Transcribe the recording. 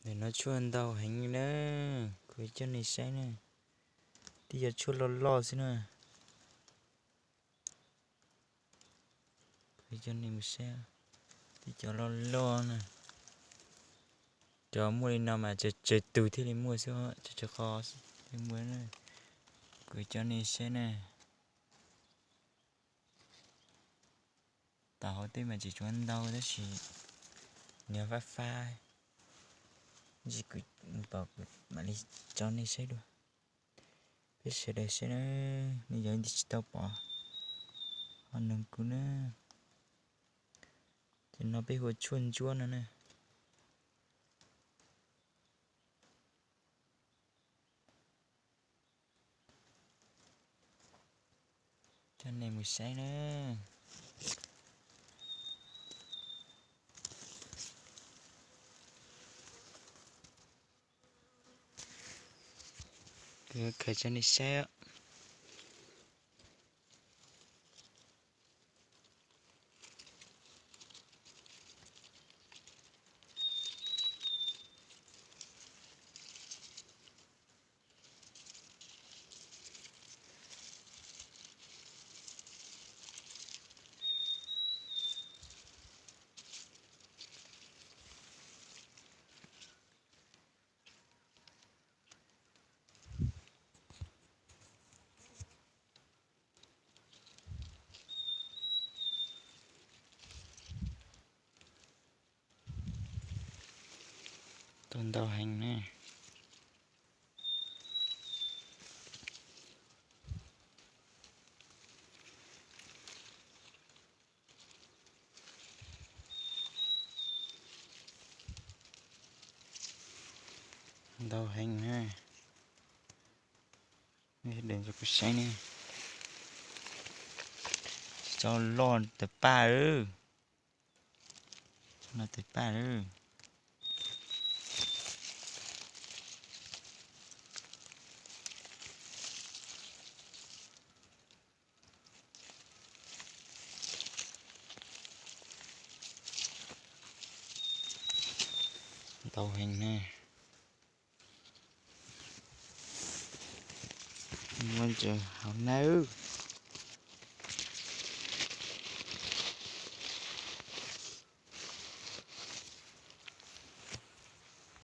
No tshuaj ntau heev na, kuv coj nej saib na. Twb yog tshuaj loj loj xwb na. Kuv coj nej mus saib, twb cov loj loj na. Cov muaj li no mas tsawg tsawg tus thiaj li muaj xwb, tsawg tsawg qho thiaj muaj na. Kuv coj nej saib na. Tom hauv tej mas tseem tsuav ntau tab sis nws fab fab, tab sis kuv pom kuv mam li tso nej saib dua. Peb sawv daws saib na, nej yog leej twg tsis tau pom ho noog kuv na. Ces no peb hu ua tshuaj ntsuab no na. Coj nej mus saib na. Kuv khaws tso nej saib. Tau ntau heev na. Ntau heev na. Sawv daws kuv saib ne, tso loj tawv paj, tso loj tawv paj. Ntau heev ne. Muaj ntses hauv nawb.